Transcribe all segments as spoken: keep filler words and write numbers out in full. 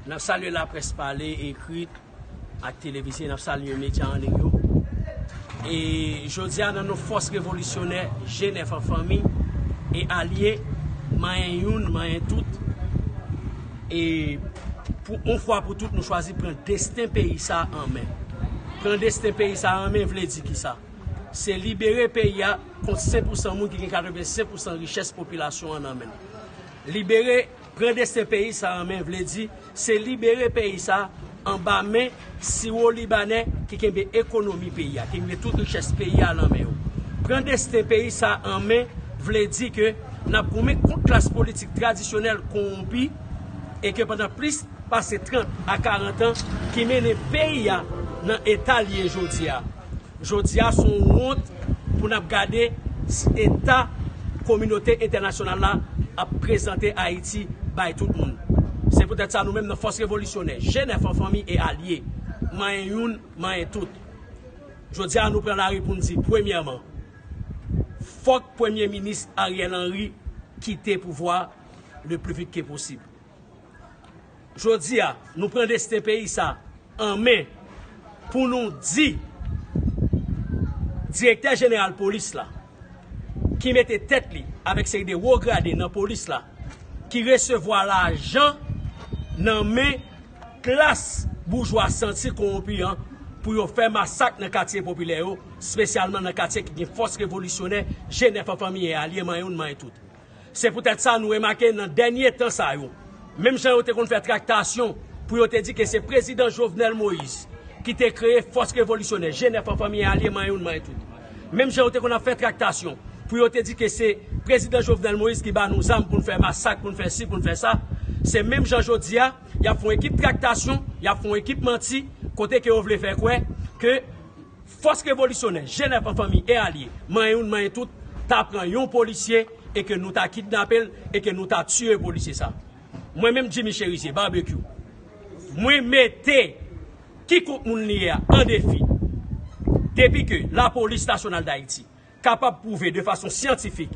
N ap salye laprès pale, ekri ak televize, n ap salye medya an liy yo. E jodi a nan non fòs revolisyonè G nèf an fanmi e alye, manyen youn, manyen tout. E pou yon fwa pou tout nou chwazi pran desten peyi sa an men. Pran desten peyi sa an men vle di kisa? Se libere peyi a kont senk pousan moun ki gen katrevensenk pousan richès popilasyon an nan men l. Libere, pran desten peyi sa an men vle di se libere peyi sa anba men siwo libanè ki kenbe ekonomi peyi a, ki kenbe tout richès peyi a nan men yo. Pran desten peyi sa an men vle di ke n ap goumen kont klas politik tradisyonèl kowonpi e ke pandan plis pase trant a karant an ki mennen peyi a nan eta l ye jodi a. Jodi a se yon wont pou n ap gade eta kominote entènasyonal la ap prezante Ayiti bay tout moun. Se poutèt sa nou menm nan fòs revolisyonè, G nèf an fanmi e alye, manyen youn, manyen tout. Jodi a nou pran lari pou n di, premyèman, fòk Premye Minis Ariel Henry kite pouvwa le plus vite que possible. Jodi a, nou pran desten peyi sa an men pou nou di direktè jeneral polis la, ki mete tèt li avèk seri de wo grade nan polis la, ki resevwa lajan nan men klas boujwa santi kowonpi an pou yo fè masak nan katye popilè yo, espesyalman nan katye ki gen fòs revolisyonè, G nèf an fanmi e alye, manyen youn, manyen tout. Se poutèt sa nou remake nan dènye tan sa yo, menm jan yo te konn fè traktasyon pou yo te di ke se prezidan Jovenel Moïse ki te kreye fòs revolisyonè G nèf an fanmi e alye, manyen youn, manyen tout. Menm jan yo te konn ap fè traktasyon pou yo te di ke se prezidan Jovenel Moïse ki ba nou zam pou n fè masak, pou n fè si, pou n fè sa, se menm jan jodi a, y ap fè yon ekip traktasyon, y ap fè yon ekip manti, kote ke yo vle fè kwè ke fòs revolisyonè G nèf an fanmi e alye, manyen youn, manyen tout, ta pran yon polisye e ke nou ta kidnape l e ke nou ta tiye polisye sa. Mwen menm Jimmy Chérizier, Barbecue, mwen mete kikòm moun li ye a an defi, depi ke Lapolis Nasyonal d Ayiti kapab pwouve de fason syantifik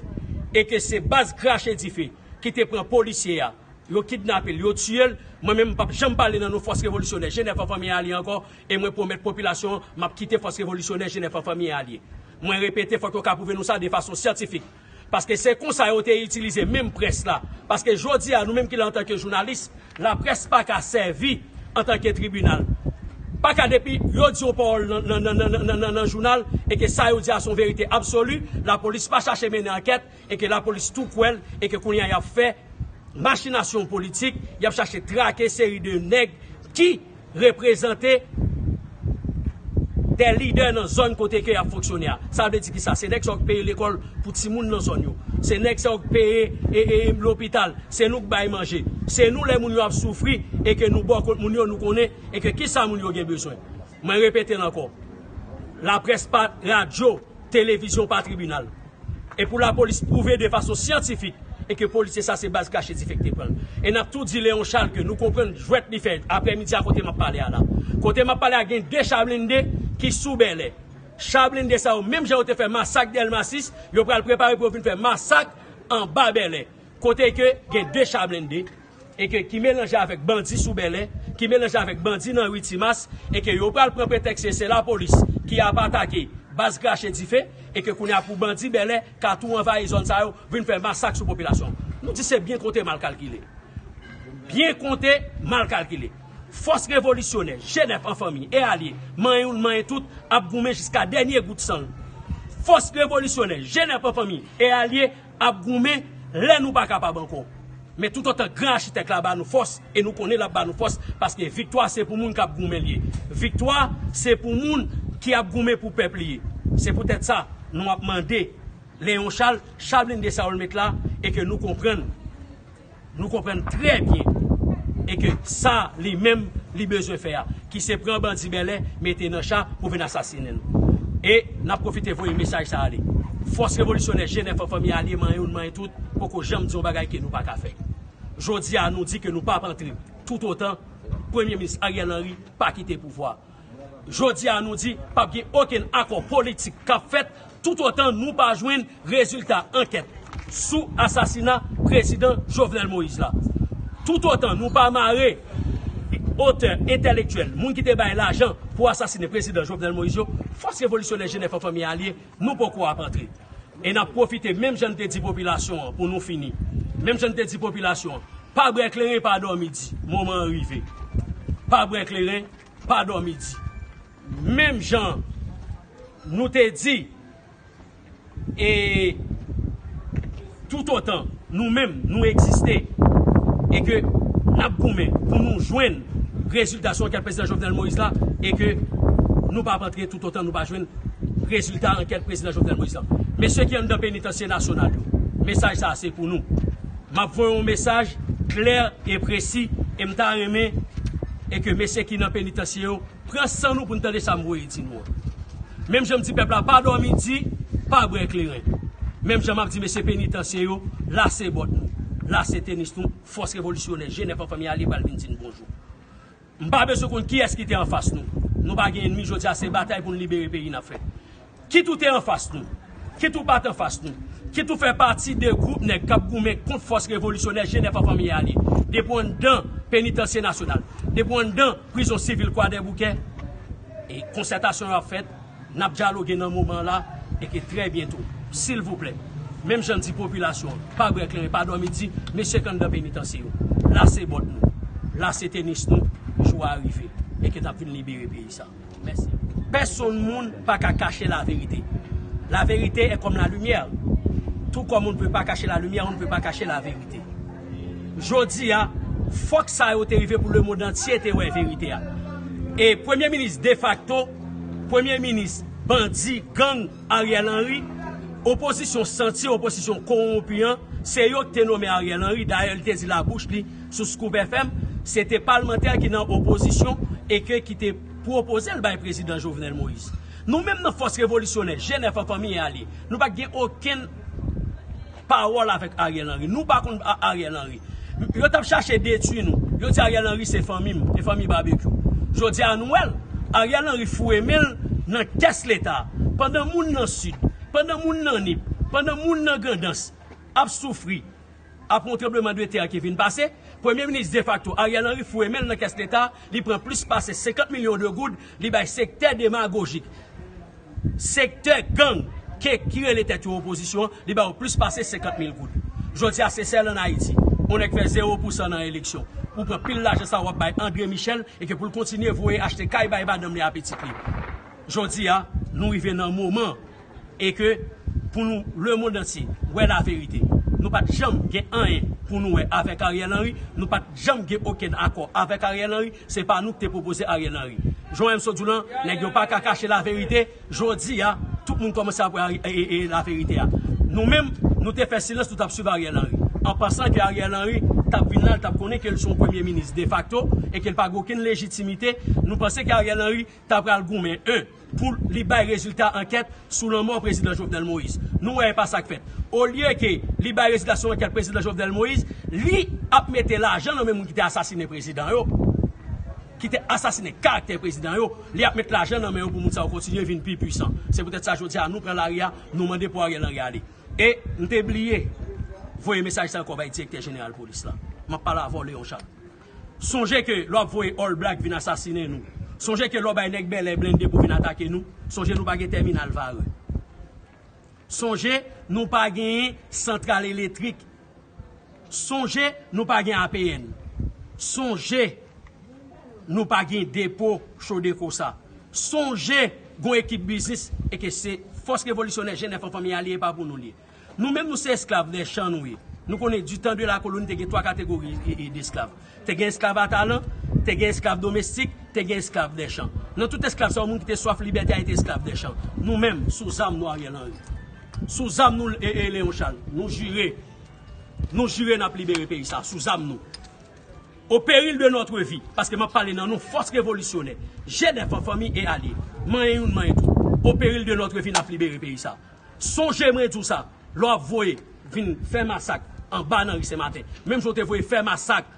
e ke se baz krache dife ki te pran polisye a, yo kidnape l, yo tiye l, mwen menm m p ap janm pale nan non fòs revolisyonè G nèf an fanmi e alye ankò, e mwen pwomèt popilasyon an m ap kite fòs revolisyonè G nèf an fanmi e alye. Mwen repete, fòk yo ka pwouve nou sa de fason syantifik. Paske se konsa yo te itilize menm près la. Paske jodi a, nou menm ki la antanke jounalis, laprès pa ka sèvi antanke tribinal. Pa ka depi yo di yon pawòl nan, nan, nan, nan, nan, nan, nan jounal e ke sa yo di a se yon verite absoli, lapolis pa chache mennen ankèt e ke lapolis tou kwè l e ke kounye a y ap fè machinasyon politik, y ap chache trake seri de nèg ki reprezante de lidè nan zòn kote ke y ap fonksyone a. Sa vle di ki sa? Se nèg sa yo k peye lekòl pou timoun nan zòn yo. Se nèg sa yo k peye e, e, e, lopital. Se nou k bay manje. Se nou lè moun yo ap soufri e ke nou bò kot moun yo, nou konnen e ke ki sa moun yo gen bezwen. Mwen repete l ankò. Laprès pa radyo, televizyon pa tribinal. E pou lapolis pwouve de fason syantifik e ke polisye sa se baz krache dife ki te pran l. E n ap tou di Léon Charles ke nou konprann jwèt li fè aprèmidi a kote m ap pale a la. Kote m ap pale a gen de cha blende ki sou Bèlè. Cha blende sa yo, menm jan yo te fè masak Dèlma sis, yo pral prepare pou yo vin fè masak anba Bèlè. Kote ke gen de cha blende e ke ki melanje avèk bandi sou Bèlè, ki melanje avèk bandi nan ri Timas, e ke yo pral pran pretèks ke se lapolis ki ap atake baz krache dife, e ke kounye a pou bandi Bèlè ka tou anvayi zòn sa yo, vin fè masak sou popilasyon. Nou di se byen konte mal kalkile. Byen konte mal kalkile. Fòs revolisyonè, G nèf an fanmi e alye, manyen youn, manyen tout, ap goumen jiska dènye gout san l. Fòs revolisyonè, G nèf an fanmi e alye, ap goumen lè nou pa kapab ankò. Men toutotan gran achitèk la ba nou fòs, e nou konnen l ap ba nou fòs, paske viktwa se pou moun k ap goumen l ye. Viktwa se pou moun ki ap goumen pou pèp li ye. Se poutèt sa, nou ap mande Léon Charles, cha blende sa yo l met la, e ke nou konprann, nou konprann trè byen, e ke sa li menm li bezwen fè a, ki se pran bandi Bèlè, mete nan cha pou vin asasinen nou. E n ap pwofite voye mesaj sa ale. Fòs revolisyonè G nèf an fanmi alye, manyen youn, manyen tout, poko janm di yon bagay ke nou pa ka fè. Jodi a, nou di ke nou p ap antre toutotan Premye Minis Ariel Henry pa kite pouvwa. Jodi a, nou di p ap gen okenn akò politik k ap fèt toutotan nou pa jwenn rezilta ankèt sou asasina prezidan Jovenel Moïse la. Toutotan nou pa mare otè entèlektyèl, moun ki te bay lajan pou asasinen prezidan Jovenel Moïse yo, fòs revolisyonè Jenèf an fanmi alye, nou poko ap antre. E n ap pwofite, menm jan n te di popilasyon an pou nou fini, menm jan n te di popilasyon an, pa bwè kleren, pa dòmi di, moman an rive. Pa bwè kleren, pa dòmi di. Menm jan nou te di, e toutotan nou menm nou egziste e ke n ap goumen pou nou jwenn rezilta sou ankèt prezidan Jovenel Moïse la, e ke nou p ap antre toutotan nou pa jwenn rezilta ankèt prezidan Jovenel Moïse la. Mesye ki anndan penitansye nasyonal yo, mesaj sa a se pou nou. M ap voye yon mesaj klè e presi, e m ta renmen e ke mesye ki nan penitansye yo pran san nou pou n tande sa m voye di nou an. Menm jan m di pèp la pa dòmi di, pa bwè kleren. Menm jan m ap di mesye penitansye yo, lase bòt nou, lase tenis nou, fòs revolisyonè, Jenèf an fanmi alye pral vin di n bonjou. M pa bezwen konn kiyès ki te anfas nou. Nou pa gen ènmi, jodi a se batay pou n libere peyi n ap fè. Kit ou te anfas nou, kit ou pa t anfas nou, kit ou fè pati de gwoup nèg k ap goumen kont fòs revolisyonè Jenèf an fanmi alye, depi w anndan penitansye nasyonal, depi w anndan prizon sivil Kwadèboukè, e konsètasyon yo ap fèt, n ap dyaloge nan moman an la, e ke trè byento, silvouplè, menm jan n di popilasyon an, pa bwè kleren, pa dòmi di, mesye k anndan penitansye yo, lase bòt nou, lase tenis nou, jou a rive, e ke n ap vin libere peyi sa. Mèsi. Pèsonn moun pa ka kache laverite. La vérité est comme la lumière. Tout comme on ne peut pas cacher la lumière, on ne peut pas cacher la vérité. Jodi a, fòk sa yo te rive pou lemonn antye te wè verite a. E premye minis defakto, premye minis bandi, gang, Ariel Henry, opozisyon santi, opozisyon kowonpi an, se yo ki te nonmen Ariel Henry. Dayè, li te di labouch li sou Scoop F M, se te palmantè ki nan opozisyon e ke ki te pwopoze l bay prezidan Jovenel Moïse. Nou menm nan fòs revolisyonè, Jenèf an fanmi alye, nou pa t gen okenn pawòl avèk Ariel Henry. Nou pa konn A-, Ariel Henry. Yo t ap chache detwi nou. Yo di Ariel Henry se fanmi m, e fanmi Babekyou. Jodi a nou wè l, Ariel Henry foure men l nan kès Leta. Pandan moun nan Sid, pandan moun nan Nip, pandan moun nan Grandans ap soufri, ap yon tranblemanntè ki vin pase, premye minis defakto Ariel Henry foure men l nan kès Leta, li pran plis pase senkant milyon de goud, li bay sektè demagojik, sektè gang ke, ki rele tèt yo opozisyon an, li ba yo plis pase senkant mil goud. Jodi a, se sèl ann Ayiti, yon nèg fè zewo pousan nan eleksyon, pou pran pil lajan sa w ap bay André Michel, e ke pou l kontinye voye achte kay bay madanm li a pitit li. Jodi a, nou rive nan moman e ke pou nou, lemonn antye wè laverite. Nou pa t janm gen anyen pou nou wè avèk Ariel Henry, nou pa t janm gen okenn akò avèk Ariel Henry, se pa nou ki te pwopoze Ariel Henry. Jan M. Sot di w lan, nèg yo pa ka kache laverite, jodi a, tout moun kòmanse ap wè e, e, e, laverite a. Nou menm, nou te fè silans, nou t ap swiv Ariel Henry. An pansan ke Ariel Henry t ap vin la, l t ap konnen ke l se yon premye minis defakto e ke l pa gen okenn lejitimite, nou panse ke Ariel Henry ta pral goumen, en, pou li bay rezilta ankèt sou lanmò prezidan Jovenel Moïse. Nou wè e pa sa k fèt. Olye ke li bay rezilta sou ankèt prezidan Jovenel Moïse, li ap mete lajan nan men moun ki te asasinen prezidan yo, ki te asasinen karaktè prezidan yo, li ap met lajan nan men yo pou moun sa yo kontinye vin pi pwisan. Se poutèt sa jodi a nou pran lari a, nou mande pou Ariel Henry ale. E m te bliye voye mesaj sa ankò bay direktè jeneral polis la. M ap pale avè w, Léon Charles. Sonje ke lè w ap voye All Black vin asasinen nou, sonje ke lè w bay nèg bèlè blende pou vin atake nou, sonje nou pa gen tèminal vare. Sonje nou pa genyen santral elektrik. Sonje nou pa gen A P N. Sonje nou pa gen depo Chodeco sa. Sonje gon ekip biznis e ke se fòs revolisyonè Jenèf an fanmi alye, e pa pou nou li ye. Nou menm nou se esklav dè chan nou ye. Nou konnen du temps de la colonie te gen twa kategori e, e, desklav. Te gen esklav a talan, te gen esklav domestik, te gen esklav dè chan. Nan tout esklav sa yo, moun ki te swaf libète a te esklav dè chan. Nou menm, sou zam nou Ariel Henry. Sou zam nou e, e Léon Charles. Nou jire. Nou jire n ap libere peyi sa, sou zam nou. Au péril de notre vie, paske m ap pale nan non fòs revolisyonè, Jenèf an fanmi e alye, manyen youn, manyen tout. Au péril de notre vie, n ap libere peyi sa. Sonje mwen di w sa, lè w ap voye vin fè masak anba nan ri Senmaten, menm jan w te voye fè masak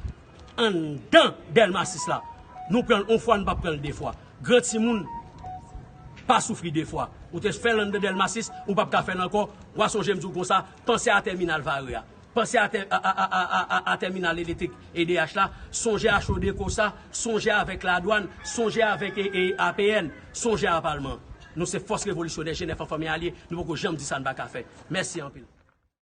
anndan Dèlma sis la, nou pran l yon fwa, nou p ap pran l de fwa. Gran timoun pa soufri de fwa. Ou te fè l anndan Dèlma sis, ou p ap ka fè l ankò. W a sonje m di w konsa, panse a tèminal vare a. Panse a, tè- a, a, a, a, a, a tèminal elektrik E D H la, sonje a Chodeco sa, sonje avèk ladwann, sonje avèk e, e, A P N, sonje a palman. Nou se fòs revolisyonè, G nèf an fanmi alye, nou poko janm di sa n pa ka fè. Mèsi anpil.